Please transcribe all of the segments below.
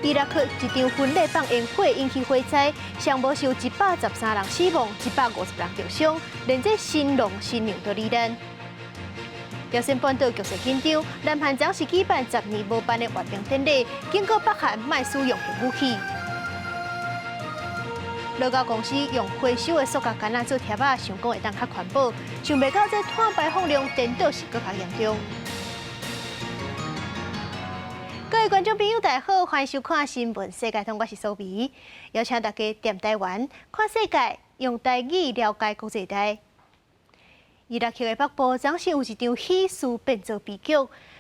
伊拉克一場婚禮放煙火引起火災，上無有113人死亡，150人受傷，連這新郎新娘都罹難。朝鮮半島局勢緊張，南韓將是舉辦10年無辦的閱兵典禮，警告北韓莫使用核武器。樂高公司用回收的塑膠桿仔做貼仔，想講會當較環保，想袂到這碳排放量顛倒是閣較嚴重。各位觀眾朋友，大家好，歡迎收看《新聞世界通》，我是蘇美，邀請大家踮台灣看世界，用台語了解國際大。伊拉克的北部，昨是有一場喜事變做悲劇，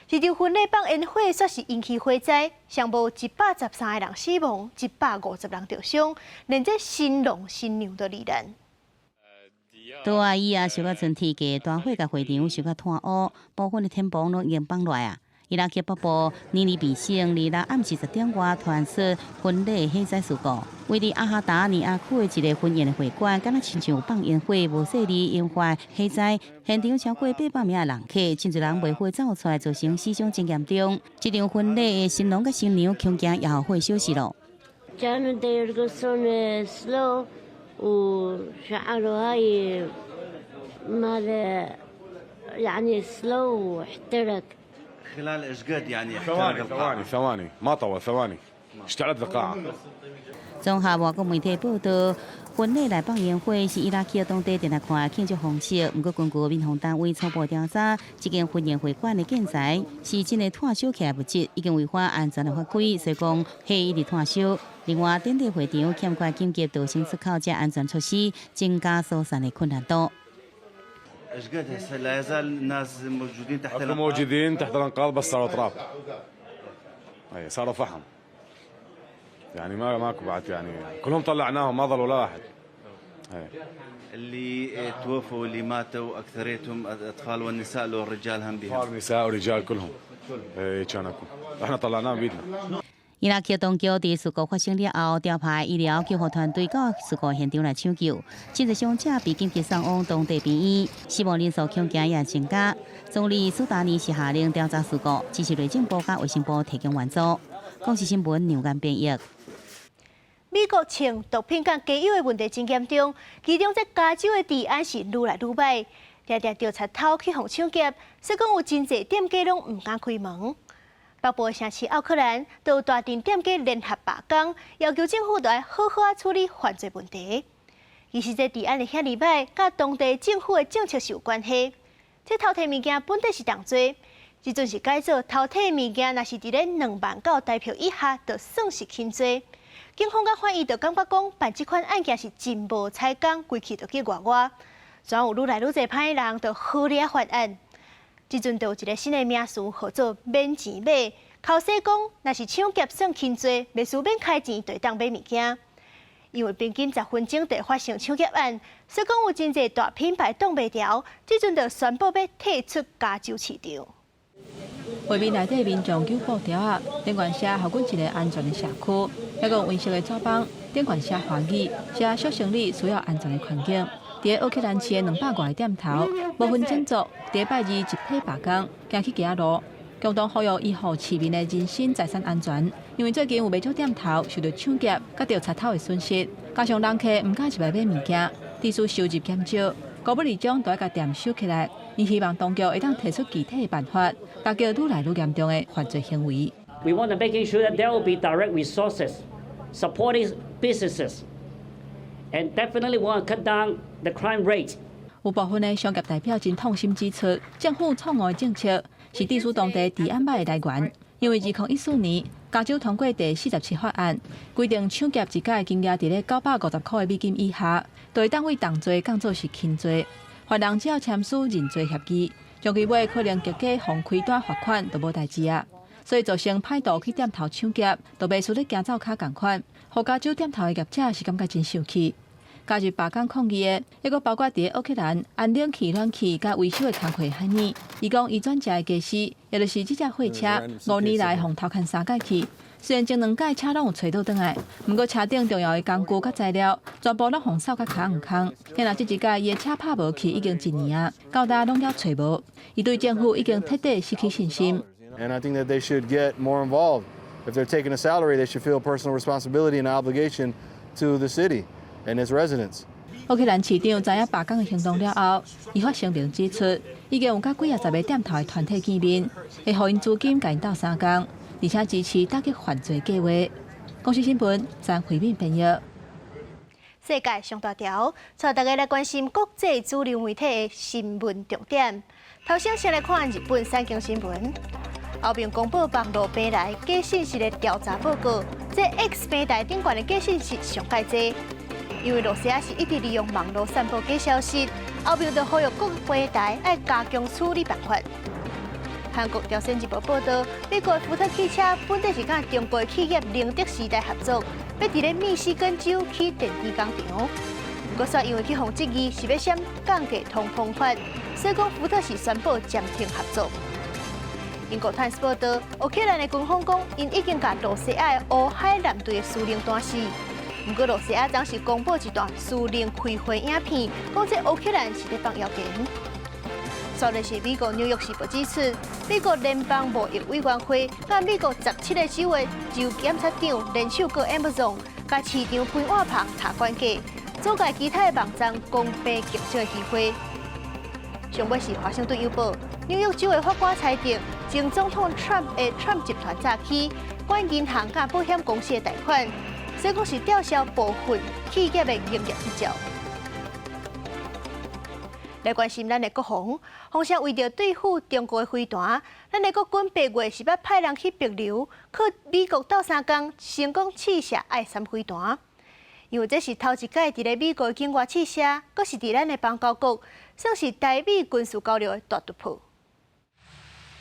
一場婚禮放煙火，煞是引起火災，上無113個人死亡，150人受傷，連這新郎新娘都罹難。倒仔伊啊，燒甲賰天價，大火共會場燒甲炭烏，部分的天棚攏已經放落來啊。伊拉克北部尼尼微省，二六暗時10點外傳出婚禮火災事故，位佇阿哈達尼亞區的一个婚宴的會館，敢若親像放煙火，無細膩引發火災，現場超過800名的人客，真濟人袂火走出來，造成死傷真嚴重。這場婚禮的新郎佮新娘恐驚也予火燒死咯。 كانوا يرقصون slow وشعلوا هاي مال يعني slow واحترق. خلال ايش قد يعني ثواني ثواني ثواني ما طول ثواني اشتعلت القاعة. 綜合外國媒體報道，婚禮內放煙火是伊拉克當地定來看慶祝方式。毋過根據民防單位初步調查，這間婚宴會館的建材是真的炭燒起來物質，已經違反安全的法規，所以講火一直炭燒。另外，典禮會場欠缺緊急逃生出口這安全措施，增加疏散的困難度。 ايش قد هسه لا يزال الناس موجودين تحت اكو موجودين تحت الانقاض بس صاروا تراب، اي صاروا فحم، يعني ما ماكو بعد، يعني كلهم طلعناهم، ما ظل ولا واحد، أي. اللي توفوا واللي ماتوا اكثريتهم اطفال والنساء لو الرجال هم بهم؟ اطفال، نساء ورجال كلهم، اي كان اكو، احنا طلعناهم بيدنا. 伊拉克當局佇事故發生了後，調派醫療救護團隊到事故現場來搶救，真濟傷者被緊急送往當地病院，死亡人數恐驚也增加。總理蘇達尼是下令調查事故，指示內政部佮衛生部提供援助。公視新聞梁間編譯。美國銃毒品佮加油的問題真嚴重，其中這加州的治安是愈來愈䆀，定定著賊偷去予搶劫，所以講有真濟店家攏毋敢開門。北部城市奧克蘭都有大陣店家聯合罷工，要求政府著愛好好仔處理犯罪問題。其實這治安會遐爾䆀，佮當地政府的政策是有關係。這偷提物件本底是重罪，這陣是改做偷提物件，若是佇咧2萬九台幣以下，就算是輕罪。警方佮法醫就感覺講辦這款案件是真無彩工，規氣就去外外。怎有愈來愈濟歹人就好咧犯案？這陣就有一个新的名詞，號做免錢買。剾洗講，若是搶劫算輕罪，袂輸免開錢就會當買物件。因為平均10分鐘就會發生搶劫案，所以講有真濟大品牌擋袂牢，這陣就宣布欲退出加州市場。畫面內底民眾揪布條仔，頂懸寫予阮一个安全的社區，抑閣用黃色的紙板，頂懸寫華語，寫小生理需要安全的環境。佇奧克蘭市的200外个店頭，無分種族，佇拜二集體罷工，行去街路，共同呼籲維護市民的人身財產安全。因為最近有袂少店頭受著搶劫，佮著賊偷的損失，加上人客毋敢入來買物件，致使收入減少。高不二將都愛共店收起來，伊希望當局會當提出具體的辦法，打擊愈來愈嚴重的犯罪行為。 We want to making sure that there will be direct resources supporting businesses, and definitely want to cut down the crime rate. 有部分的商業代表真痛心指出，政府錯誤的政策是致使當地治安䆀的來源。因為2014年，加州通過第47法案，規定搶劫一改金額佇咧950塊的美金以下，就會當為重罪降做是輕罪。犯人只要簽署認罪協議，終其尾可能結果予開單罰款就無代誌啊。所以造成歹徒去店頭搶劫，就袂輸咧驚走跤仝款。予加州店頭的業者是感覺真生氣。加入罷工抗議的，抑閣包括佇奧克蘭安冷氣、暖氣佮維修的工課海爾。伊講伊轉接的家私，也就是這隻貨車，5年來予偷牽三擺去。雖然前兩擺車攏有揣倒轉來，毋過車頂重要的工具佮材料，全部攏予掃甲跤毋空。現在這一擺伊的車拍無去已經一年啊，到今攏猶揣無。伊對政府已經徹底失去信心。 And I think that they should get more involved. If they're taking a salary, they should feel personal responsibility and obligation to the city and its residents. 烏克蘭市長知影罷工的行動了後，伊發聲明指出，已經有佮幾仔十个店頭的團體見面，會予𪜶資金共𪜶鬥相共，而且支持打擊犯罪計劃。公視新聞張惠敏編譯。世界上大條，帶大家來關心國際主流媒體的新聞重點。頭先先來看日本產經新聞，後面公布網路平台假信息的調查報告，這 X 平台頂懸的假信息上蓋濟，因為羅西亞是一直利用網路散布假消息，後面就呼籲各個平台愛加強處理辦法。韓國朝鮮日報報導，美國福特汽車本底是佮中國企業寧德時代合作，欲佇咧密西根州起電池工廠。不過，煞因為去予質疑是欲涉降價通膨法，所以講福特是宣布暫停合作。英國泰斯報導，烏克蘭的軍方講，𪜶已經共羅西亞的烏海艦隊的司令彈死。毋過羅西亞當時公布一段司令開會影片，講這烏克蘭是咧放謠言。煞來是美國紐約時報指出，美國聯邦貿易委員會佮美國17個州的州檢察長聯手告 Amazon，共市場規劃棚查管價，阻礙其他的網站公平競爭的機會。上尾是華盛頓郵報，紐約州的法官裁定，前總統 Trump 的 Trump 集團早期管銀行佮保險公司的貸款，所以講是吊銷部分企業的營業執照。來關心咱的國防，風聲為著對付中國的飛彈，咱的國軍8月是欲派人去帛琉，靠美國鬥相共成功試射愛三飛彈。因為這是頭一擺佇咧美國境外試射，閣是佇咱的邦交國，算是台美軍事交流的大突破。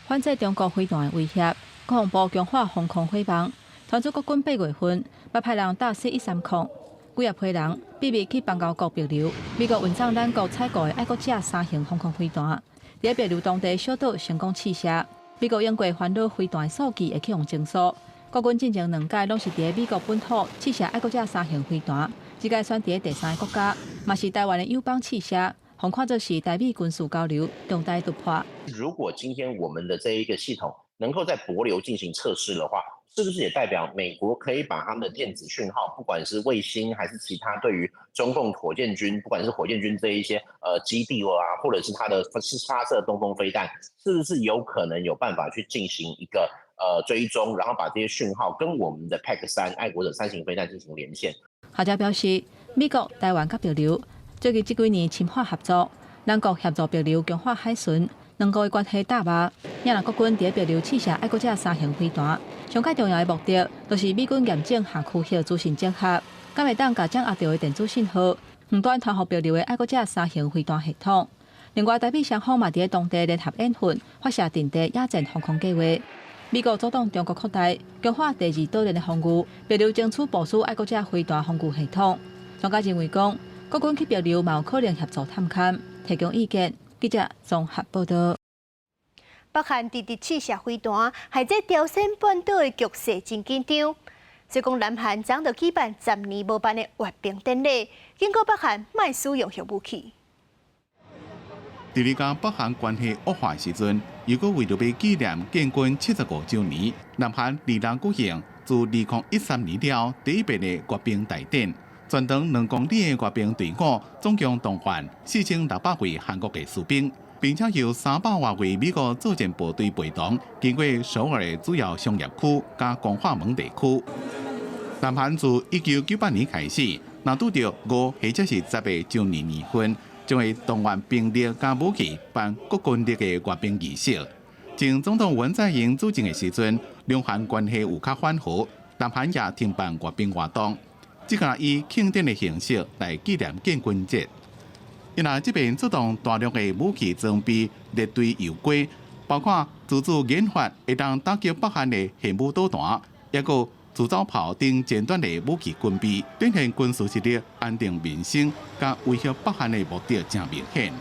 反制中國飛彈的威脅，國防部強化防空火網，傳出國軍8月份欲派人搭 C-130，幾仔批人秘密去邦交國帛琉，美國運送咱國採購的愛國者三型防空飛彈，佇帛琉當地小島成功試射。美國用過環繞飛彈的數據會去予整數。國軍進前兩擺攏是佇美國本土試射愛國者三型飛彈，這擺選佇第三個國家，嘛是台灣的友邦試射，予看做是台美軍事交流重大突破。如果今天我們的這一個系統能夠在帛琉進行測試的話，是不是也代表美國可以把他們的電子訊號，不管是衛星還是其他對於中共火箭軍，不管是火箭軍這一些基地啊，或者是它的是發射東風飛彈，是不是有可能有辦法去進行一個追蹤，然後把這些訊號跟我們的 PAC-3愛國者三型飛彈進行連線？學者表示，美國、台灣佮帛琉最近這幾年深化合作，兩國協助帛琉強化海巡，兩國的關係搭密。也若國軍佇帛琉試射愛國者三型飛彈，上蓋重要的目的，就是美軍驗證轄區核資訊整合，敢會當共掌握著的電子信號，遠端傳予帛琉的愛國者三型飛彈系統。另外，台美雙方嘛佇當地聯合演訓，發射陣地野戰防空計劃。美國阻擋中國擴大，強化第二島鏈的防禦，帛琉爭取部署愛國者飛彈防禦系統。專家認為講，國軍去帛琉嘛有可能協助探勘，提供意見。記者綜合報導。北韓直直試射飛彈，害這朝鮮半島的局勢真緊張。所以講，南韓昨就舉辦10年無辦的閱兵典禮，警告北韓莫使用核武器。佇咧佮北韓關係惡化時陣，又閣為著欲紀念建軍75週年，南韓二六舉行自2013年了第一遍的閱兵大典。全長2公里的閱兵隊伍總共動員4600位韓國的士兵，並且由300外位美國作戰部隊陪同，經過首爾的主要商業區佮光化門地區。南韓自1998年開始，若拄著5或者是10個週年年份，將會動員兵力佮武器辦國軍日的閱兵儀式。前總統文在寅主政的時陣，兩韓關係有較緩和，南韓也停辦閱兵活動，只敢以慶典的形式來紀念建軍節。伊若這邊出動大量的武器裝備列隊遊街，包括自主研發會當打擊北韓的核武導彈，抑閣自走炮等尖端的武器軍備，展現軍事實力、安定民生、佮威脅北韓的目的誠明顯。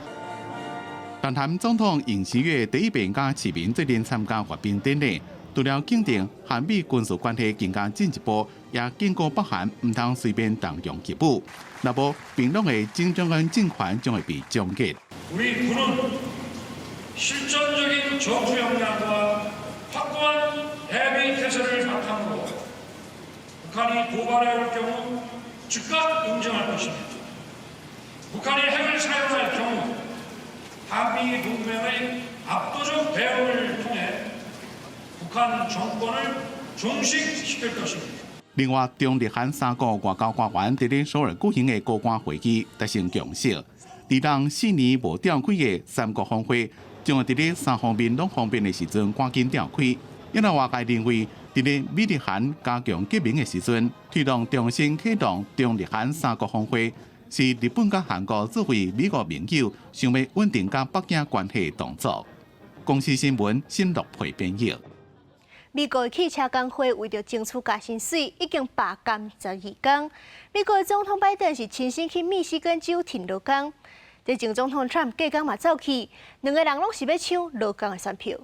南韓總統尹錫悅第一遍佮市民做陣參加閱兵典禮，除了肯定韓美軍事關係更加進一步，也警告北韓毋通隨便動用核武，若無平壤的金正恩政權將會被終結。 우리 군은 실전적인 전투 역량과 확고한 대비 태세를 바탕으로 북한이 도발해올 경우 즉각 응징할 것입니다. 북한이 핵을 사용할 경우 한미 동맹의 압도적 대응을 통해 북한 정권을 종식시킬 것입니다. 另外，中日韓三國外交官員佇咧首爾舉行的高官會議達成共識，佇人4年無召開的三國峰會，將會佇咧三方面攏方便的時陣趕緊召開。因為外界認為，佇咧美日韓加強結盟的時陣，推動重新啟動中日韓三國峰會，是日本佮韓國作為美國盟友，想欲穩定佮北京關係的動作。公視新聞新樂培編譯。美國汽車工會為著爭取加薪水，已經罷工12工。美國總統拜登是親身去密西根州挺勞工，這前總統川普隔工嘛走去，兩个人攏是欲搶勞工的選票。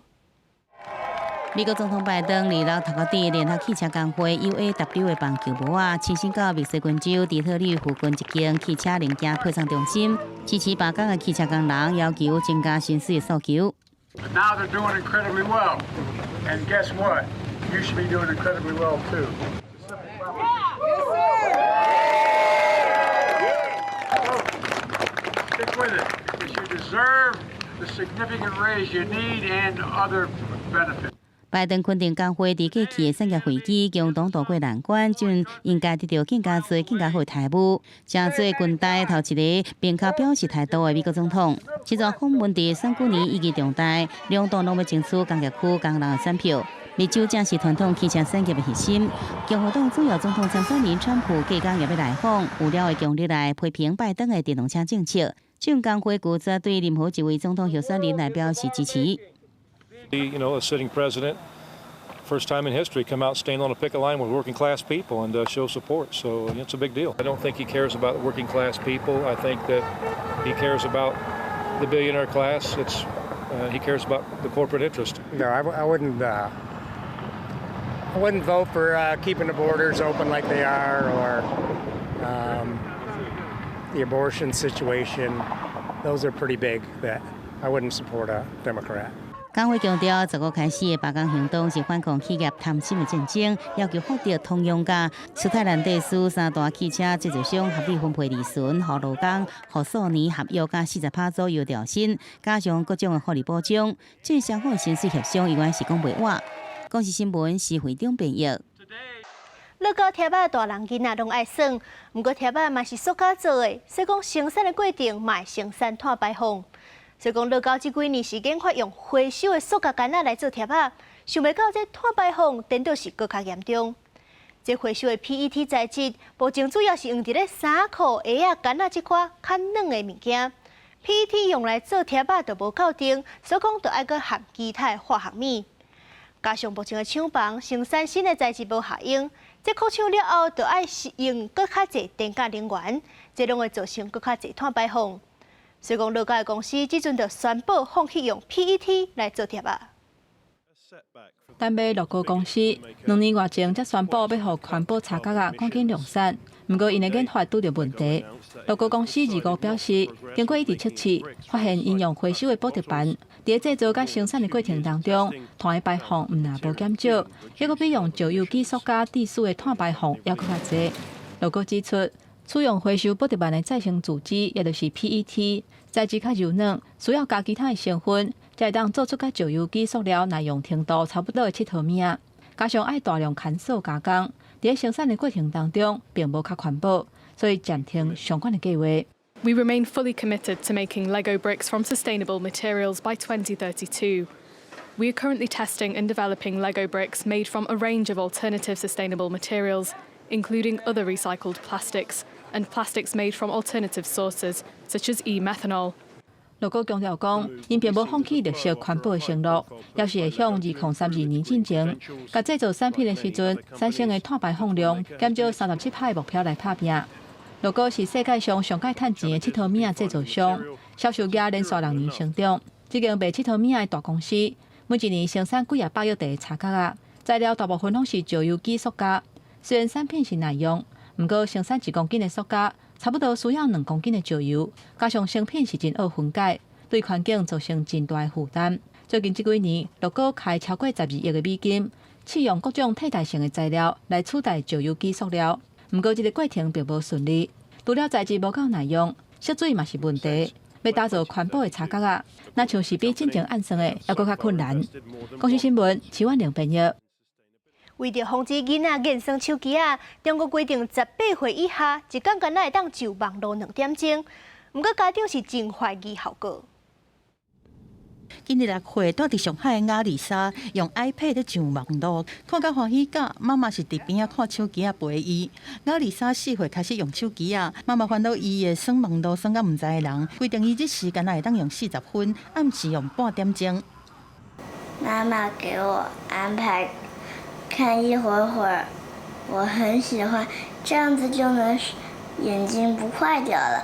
美國總統拜登二六頭殼佇聯合汽車工會 UAW 的棒球帽仔，親身到密西根州底特律附近一間汽車零件配送中心，支持罷工的汽車工人要求增加薪水的訴求。 Now they're doing incredibly well. And guess what? You should be doing incredibly well too. Stick with it because you deserve the significant raise you need and other benefits. 拜登肯定工會佇過去的產業危機共同渡過難關，就應該得著更加濟、更加好的待遇。成做近代頭一个明確表示態度的美國總統，這逝訪問佇選舉年意義重大，兩黨攏欲爭取工業區工人的選票。密州正是傳統汽車產業的核心。共和黨主要總統參選人川普隔工也欲來訪，有了會強力來批評拜登的電動車政策。眾工會拒絕對任何一位總統候選人來表示支持。 A sitting president, first time in history, come out, stand on a picket line with working class people and show support. So it's a big deal. I don't think he cares about working class people. I think that he cares about the billionaire class. He cares about the corporate interest. No, I wouldn't. I wouldn't vote for keeping the borders open like they are, or the abortion situation. Those are pretty big. That I wouldn't support a Democrat. 工會強調，15開始的罷工行動是反抗企業貪心的戰爭，要求福特、通用佮斯泰蘭蒂斯三大汽車製造商合理分配利潤，予勞工予數年合約佮40趴左右調薪，加上各種的福利保障，這雙方的薪水協商猶原是講袂倚。公視新聞施會長編譯。樂高貼仔大人囡仔攏愛耍，毋過貼仔嘛是塑膠做的，所以講生產的過程嘛會生產碳排放。所以講樂高這幾年是研發用回收的塑膠桿仔來做貼仔，想袂到這碳排放顛倒是閣較嚴重。這回收的 PET 材質，目前主要是用佇咧衫褲、鞋仔、桿仔這款較軟的物件。PET 用來做貼仔就無夠重，所以講就愛閣含其他的化學物。加上目前的廠房生產新的材質無效用，這擴廠了後就愛用閣較濟電佮能源，這攏會造成閣較濟碳排放。所以講，樂高的公司這陣就宣布放棄用 PET 來做貼仔。丹麥樂高公司2年外前才宣布欲予環保柴角仔趕緊量產，毋過𪜶的研發拄著問題。樂高公司25表示，經過一直測試，發現𪜶用回收的寶特瓶，佇咧製造佮生產的過程當中，碳的排放毋但無減少，猶閣比用石油基塑膠致使的碳排放猶閣較濟。樂高指出，使用回收寶特瓶的再生樹脂，也就是 PET，材質較柔軟，需要加其他的成分，才會當做出佮石油基塑料耐用程度差不多的𨑨迌物仔。加上愛大量牽塑加工，佇咧生產的過程當中，並無較環保，所以暫停相關的計劃。 We remain fully committed to making Lego bricks from sustainable materials by 2032. We are currently testing and developing Lego bricks made from a range of alternative sustainable materials, including other recycled plastics and plastics made from alternative sources, such as e-methanol. 樂高強調講，𪜶並無放棄綠色環保的承諾，猶是會向2032年進前，共製造產品的時陣產生的碳排放量減少37%的目標來拍拚。樂高是世界上上蓋趁錢的𨑨迌物仔製造商，銷售額連續6年成長。這間賣𨑨迌物仔的大公司，每一年生產幾仔百億塊的柴角仔，材料大部分攏是石油基塑膠。雖然產品是耐用，毋過生產1公斤的塑膠，差不多需要2公斤的石油，加上成品是真惡分解，對環境造成真大的負擔。最近這幾年，樂高開超過12億的美金，試用各種替代性的材料來取代石油基塑料。毋過，這个過程並無順利，除了材質無夠耐用，縮水嘛是問題。欲打造環保的叉角仔，若像是比進前按算的猶閣較困難。公視新聞，徐婉玲編譯。為著防止囡仔癮耍手機仔，中國規定18歲以下一工干焦會當上網路兩點鐘。毋過家長是真懷疑效果。今年6歲蹛佇上海的亞麗莎用 iPad 咧上網路，看甲歡喜甲，媽媽是佇邊仔看手機仔陪伊。亞麗莎4歲開始用手機仔，媽媽煩惱伊會耍網路耍甲毋知的人，規定伊日時干焦會當用40分，暗時用半點鐘。媽媽給我安排看一會兒，我很喜歡，這樣子就能眼睛不壞掉了。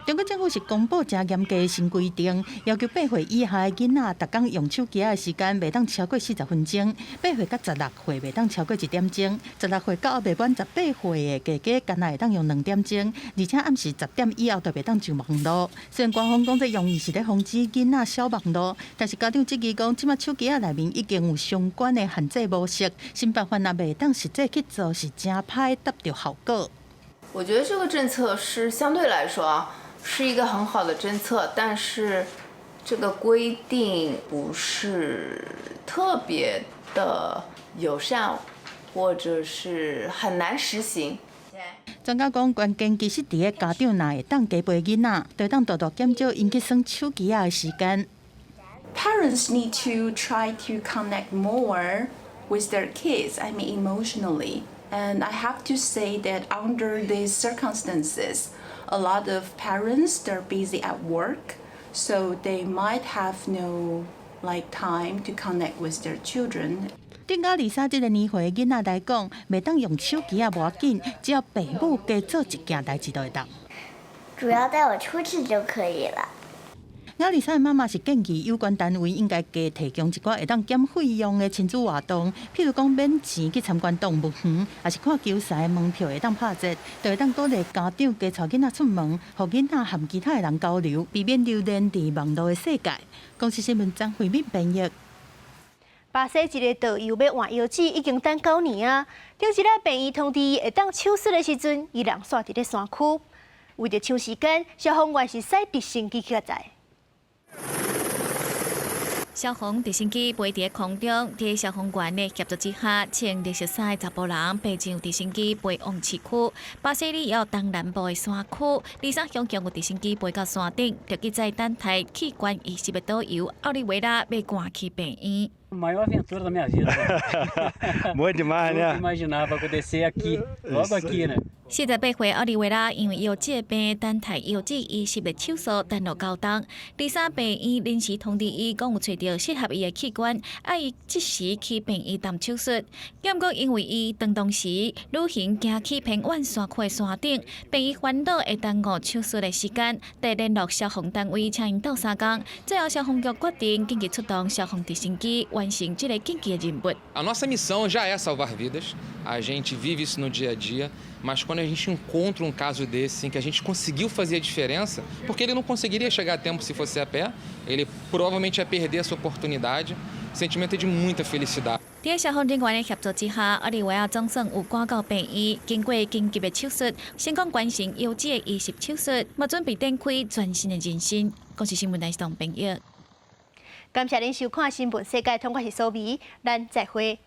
中國政府是公布誠嚴格的新規定，要求8歲以下的囡仔，逐工用手機仔的時間袂當超過40分鐘；8歲到16歲袂當超過一點鐘；16歲到猶未滿18歲的，加加干焦會當用兩點鐘，而且暗時10點以後就袂當上網路。雖然官方講這用意是咧防止囡仔痟網路，但是家長質疑講，這馬手機仔內面已經有相關的限制模式，新辦法若袂當實際去做，是誠歹達著效果。我覺得這個政策是相對來說啊，是一個很好的政策，但是這個規定不是特別的友善，或者是很難實行。專家講，關鍵其實佇咧家長若會當加陪囡仔，就會當大大減少𪜶去耍手機仔的時間。 Parents need to try to connect more with their kids, I mean emotionally. And I have to say that under these circumstances, a lot of parents, they're busy at work, so they might have no like time to connect with their children. 對亞麗莎這个年歲的囡仔來講，袂當用手機仔無要緊，只要爸母加做一件代誌就會當。主要帶我出去就可以了。亞麗莎的媽媽是建議有關單位應該加提供一寡會當減費用的親子活動，譬如講免錢去參觀動物園，抑是看球賽門票會當拍折，就會當鼓勵家長加帶囡仔出門，予囡仔和其他的人交流，避免留連佇網路的世界。公視新聞張惠敏編譯。巴西一个導遊欲換腰子，已經等9年啊！頂一禮病院通知伊會當手術的時陣，伊人煞佇咧山區。為著搶時間，消防員是使直升機去載。消防直升機飛佇空中，佇消防員的協助之下，穿綠色衫的查埔人爬上直升機飛往市區。巴西里約東南部的山區，23鄉共有直升機飛到山頂，著去載等待器官移植的導遊奧利維拉欲趕去病院。 Maior aventura da minha vida. Bom demais, né? Nunca imaginava acontecer aqui, logo aqui, né? 48歲奧利維拉因為腰子的病，等待腰子移植的手術等了9冬。23病院臨時通知伊，講有揣著適合伊的器官，愛伊即時去病院動手術。毋過因為伊當當時旅行行去偏遠山區的山頂，病院煩惱會耽誤手術的時間，得聯絡消防單位請𪜶鬥相共。最後消防局決定緊急出動消防直升機，完成這个緊急的任務。 A nossa missão já é salvar vidas, a gente vive isso no dia a dia, mas quando a gente encontra um caso desse em que a gente conseguiu fazer a diferença, porque ele não conseguiria chegar a tempo se fosse a pé, ele provavelmente ia perder essa oportunidade. O sentimento é de muita felicidade. 佇消防人員的協助之下，奧利維亞總算有趕到病院，經過緊急的手術，成功完成腰子的移植手術，嘛準備展開全新的人生。公視新聞台東編譯。感謝您收看《新聞世界》，通過是蘇美，咱再會。